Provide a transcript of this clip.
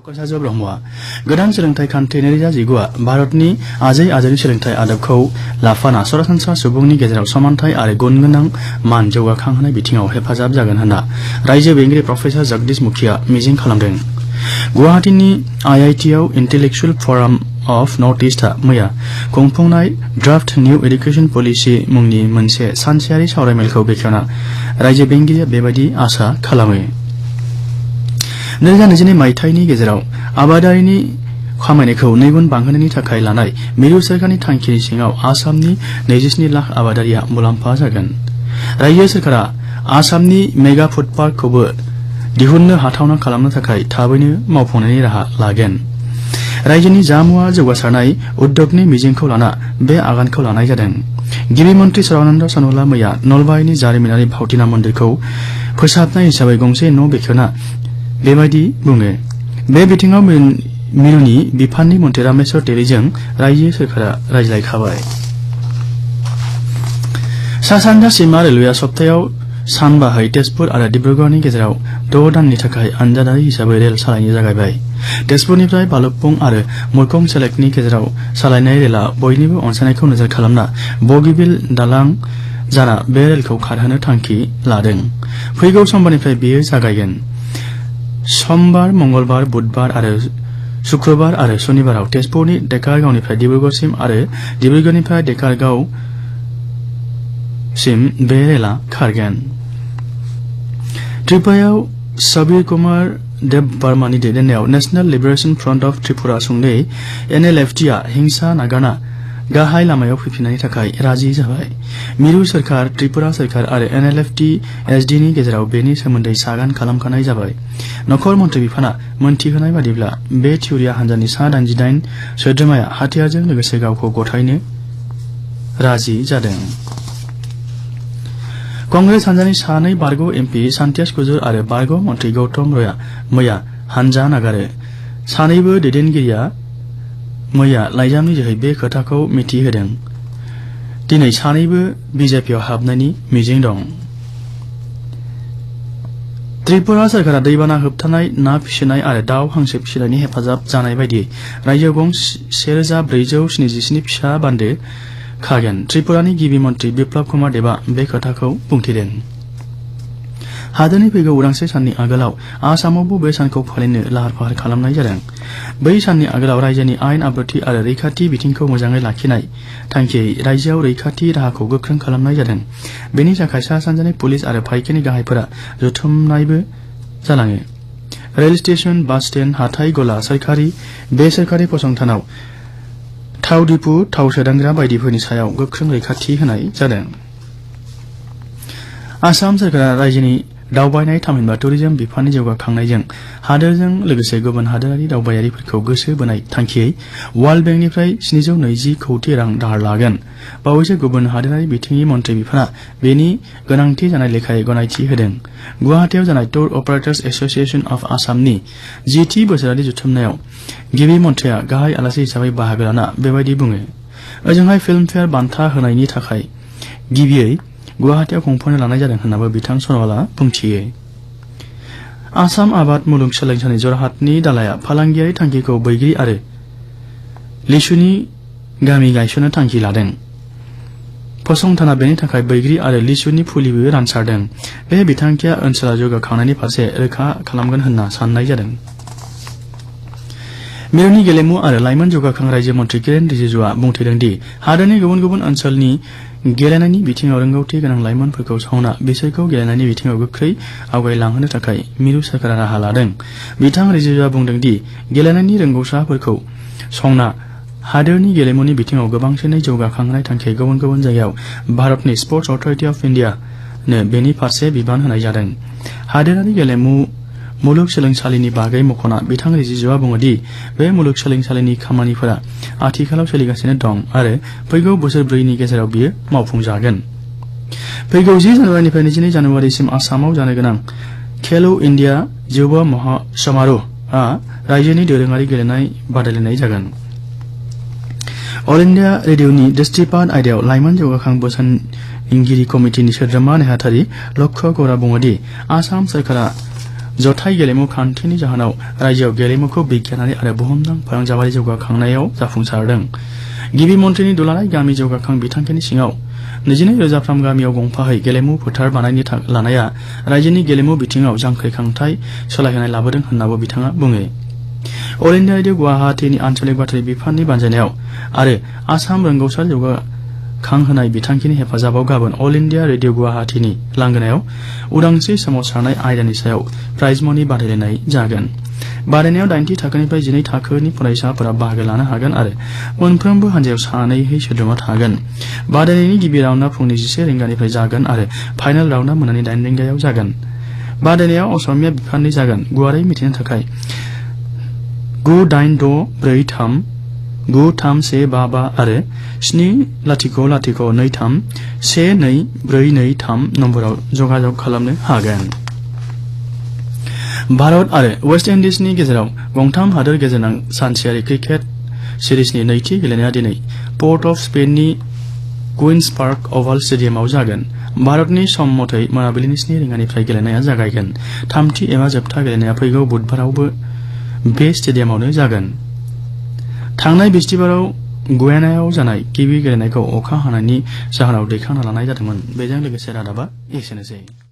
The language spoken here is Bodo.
सकसाजो ब्रह्मआ गोदान सोलोंथाइ खान्थि 2019आ भारतनि आजै-आजोनि सोलोंथाइ आदबखौ लाफाना सरासनस्रा सुबुंनि गेजेराव समानथाइ आरो गुनगोनां मान जौगाखांहोनाय बिथिङाव हेफाजाब जागोन होनना रायजो बेंगिरि प्रफेसर जगदीश मुखिया मिजिं खालामदों। गुवाहाटीनि आईआईटीआव इंटेलेक्चुअल फोराम अफ नर्थ ईस्टआ मैया खुंफुंनाय ड्राफ्ट न्यू एडुकेशन पलिसी मुंनि मोनसे सानसेयारि सावरायमेलखौ बेखेवना रायजो बेंगिरिया बेबायदि आसा खालामो। 2022 मायथाइनि गेजेराव आबादारिनि खामायनायखौ नैगुन बांहोनायनि थाखाय लानाय मिरु सोरखारनि थांखिनि सिङाव आसामनि 27 लाख आबादारिया मुलाम्फा जागोन। रायजो सोरखारा आसामनि मेगा फुड पार्कखौबो दिहुननो हाथावना खालामनो थाखाय थाबैनो मावफुंनायनि राहा लागोन। रायजोनि जामुवा जौगासारनाय उद्योगनि मिजिंखौ लाना बे आगानखौ लानाय जादों। गिबि मन्त्रि सर्बानन्द सन'वाला मैया नलबारीनि जारिमिनारि भावथिना मन्दिरखौ फोसाबनाय हिसाबै गंसे न' बेखेवना बेबायदि बुङो। बे बिथिङाव मिरुनि बिफाननि मन्त्रि रामेश्वर तेलीजों रायजो सोरखारा रायज्लायखाबाय। सा सानजा सीमा रेलवेआ सप्तायाव सानबाहै तेजपुर आरो डिब्रुगड़नि गेजेराव 6 दाननि थाखाय आनजादारि हिसाबै रेल सालायनो जागायबाय। तेजपुरनिफ्राय भालुकपुं आरो मुरखं सेलेकनि गेजेराव सालायनाय रेलआ बयनिबो अनसायनायखौ नोजोर खालामना बगिबिल दालां जाना बे रेलखौ खारहोनो थांखि लादों। फैगौ समबारनिफ्राय बेयो जागायगोन। समबार, मंगलबार, बुधबार आरो शुक्रबार आरो शनिबाराव तेजपुरनि डेकारगांवनिफ्राय डिब्रुगड़सिम आरो डिब्रुगड़निफ्राय डेकारगांवसिम बे रेलआ खारगोन। त्रिपुरायाव सबीर कुमार देब बर्मानि दैदेननायाव national liberation front of Tripura सुंदयै NLFT-आ हिंसा नागारना गाहाय लामायाव फैफिननायनि थाखाय राजि जाबाय। मिरु सोरखार, त्रिपुरा सोरखार आरो NLFT-SD नि गेजेराव बेनि सोमोन्दै सागान खालामखानाय जाबाय। नखर मन्त्रि बिफाना मोनथिहोनाय बादिब्ला बे थिउरिया हान्जानि सा 88 सोद्रोमाया हाथियारजों लोगोसे गावखौ गथायनो राजि जादों। कंग्रेस हान्जानि सानै बारग' MP सान्तियास कुजुर आरो बारग' मन्त्रि गौतम रयआ मैया हान्जा नागारो। सानैबो दैदेनगिरिया मैया लाइजामनि जोहै बे खोथाखौ मिथिहोदों। दिनै सानैबो बिजेपिआव हाबनायनि मिजिं दं। त्रिपुरा सोरखारा दैबाना होबथानाय, ना फिसिनाय आरो दाव हांसो फिसिनायनि हेफाजाब जानाय बायदियै रायजोआव गं 1477 फिसा बान्दो खागोन। त्रिपुरानि गिबि मन्त्रि बिप्लब कुमार देबआ बे खोथाखौ बुंथिदों। हादोरनि फैगौ उदांस्रि साननि आगोलाव आसामावबो बे सानखौ फालिनो लाहार फाहार खालामनाय जादों। बै साननि आगोलाव रायजोनि आयेन आब्रुथि आरो रैखाथि बिथिंखौ मोजाङै लाखिनाय थांखियै रायजोआव रैखाथि राहाखौ गोख्रों खालामनाय जादों। बेनि थाखाय सा सानजानि पुलिस आरो फाइकेनि गाहायफोरा जथुमनायबो जालाङो। रेल स्टेशन, बास स्टेन्ड, हाथाइ गला, बेसरकारि फसंथानाव थाव डिपु, थाव सोदांग्रा बायदिफोरनि सायाव गोख्रों रैखाथि होनाय जादों। आसाम सोरखारा रायजोनि दावबायनाय थामहिनबा टुरिजम बिफाननि जौगाखांनायजों हादोरजों लोगोसे गुबुन हादोरारि दावबायारिफोरखौ गोसो बोनाय थांखियै वर्ल्ड बेंकनिफ्राय 720 कौटि रां दाहार लागोन। बावैसो गुबुन हादोरारि बिथिंनि मन्त्रि बिफाना बेनि गोनांथि जानाय लेखायै गनायथि होदों। गुवाहाटीआव जानाय टुर अपारेटर्स एसोसिएशन अफ आसामनि 10थि बोसोरारि जथुमनायाव गिबि मन्थ्रिया गाहाय आलासि हिसाबै बाहागो लाना बेबायदि बुङो। ओजोंहाय फिल्मफेयार बान्था होनायनि थाखाय गिबियै गुवाहाटीआव खुंफुंनो लानाय जादों होन्नाबो बिथां सन'वाला बुंथियो। आसाम आबाद मुलुगसोलोंसालि जरहाटनि दालाया फालांगियारि थांखिखौ बैग्रि आरो लिसुनि गामि गायसननो थांखि लादों। फसंथाना बेनि थाखाय बैग्रि आरो लिसुनि फुलिबो रानसारदों। बे बिथांखिया ओनसोला जौगाखांनायनि फारसे रोखा खालामगोन होनना साननाय जादों। मिरुनि गेलेमु आरो लाइमोन जौगाखां रायजो मन्त्रि किरेन रिजिजुआ बुंथिदों दि हादोरनि गुबुन गुबुन ओनसोलनि गेलेनायनि बिथिङाव रोंगौथि गोनां लाइमोनफोरखौ सावना बिसोरखौ गेलेनायनि बिथिङाव गोख्रै आवगायलांहोनो थाखाय मिरु सोरखारा राहा लादों। बिथां रिजिजुआ बुंदों दि गेलेनायनि रोंग'साफोरखौ संना हादोरनि गेलेमुनि बिथिङाव गोबांसिनै जौगाखांहोनाय थांखियै गुबुन गुबुन जायगायाव भारतनि स्पर्ट्स अथरिटि अफ इन्डियानो बेनि फारसे बिबान होनाय जादों। हादोरारि गेलेमु मुलुगसोलोंसालिनि बागै मख'ना बिथां रिजिजुआ बुङो दि बे मुलुगसोलोंसालिनि खामानिफोरा आथिखालाव सोलिगासिनो दं आरो फैगौ बोसोरब्रैनि गेजेराव बियो मावफुंजागोन। फैगौ 10 जानुवारिनिफ्राय 22 जानुवारिसिम आसामाव जानो गोनां खेलो इन्डिया युवा समारोहआ रायजोनि दोरोङारि गेलेनाय बादायलायनाय जागोन। अल इन्डिया रेडिअ'नि दृष्टिपात आयदायाव लाइमोन जौगाखां बोसोनगिरि कमिटिनि सोद्रोमा नेहाथारि लक्ष्य गौरा बुङो दि आसाम सोरखारा जथाय गेलेमु खान्थिनि जाहोनाव रायजोआव गेलेमुखौ बिगियानारि आरो बुहुमनां फोनांजाबारि जौगाखांनायाव जाफुंसारदों। गिबि मन्थ्रिनि दुलाराय गामि जौगाखां बिथांखिनि सिङाव 22,000 गामियाव गंफायै गेलेमु फोथार बानायनो लानाया रायजोनि गेलेमु बिथिङाव जांख्रिखांथाय सोलायहोनाय लाबोदों होन्नाबो बिथाङा बुङो। अल इण्डिया रेडिअ गुवाहाटीनि आन्चलिक बाथ्रारि बिफाननि बानजायनायाव आरो आसाम रोंगौसार जौगाखांहोनाय बिथांखिनि हेफाजाबाव गाबोन अल इण्डिया रेडिअ गुवाहाटीनि लांगोनायाव उदांस्रि सोमावसारनाय आयदानि सायाव प्राइज मनि बादायलायनाय जागोन। बादायनायाव 8थि थाखोनिफ्राय 12 थाखोनि फरायसाफोरा बाहागो लानो हागोन आरो मोनफ्रोमबो हानजायाव सानैहै सोद्रोमा थागोन। बादायनायनि गिबि राउन्डआ फुंनि 11 रिंगानिफ्राय जागोन आरो फाइनाल राउन्डआ मोनानि 8 रिंगायाव जागोन। बादायनायाव असमिया बिफाननि जागोन। गुवारै मिथिनो थाखाय 9863 93155 आरो 7002312423 नम्बराव जगाजग खालामनो हागोन। भारत आरो वेस्ट इन्डिजनि गेजेराव गंथाम हादोर गेजेरनां सानसेयारि क्रिकेट सिरिजनि नैथि गेलेनाया दिनै पर्ट अफ स्पेननि क्वीन्स पार्क अभाल स्टेडियामाव जागोन। भारतनि सम मथै मोनाबिलिनि 7 रिंगानिफ्राय गेलेनाया जागायगोन। थामथि एबा जोबथा गेलेनाया फैगौ बुधबारावबो बे स्टेडियामावनो जागोन। थांनाय बिस्तिबाराव गुयानायाव जानाय गिबि गेलेनायखौ अखा हानायनि जाहोनाव दैखांना लानाय जादोंमोन। बेजों लोगोसे रादाबा एसेनोसै।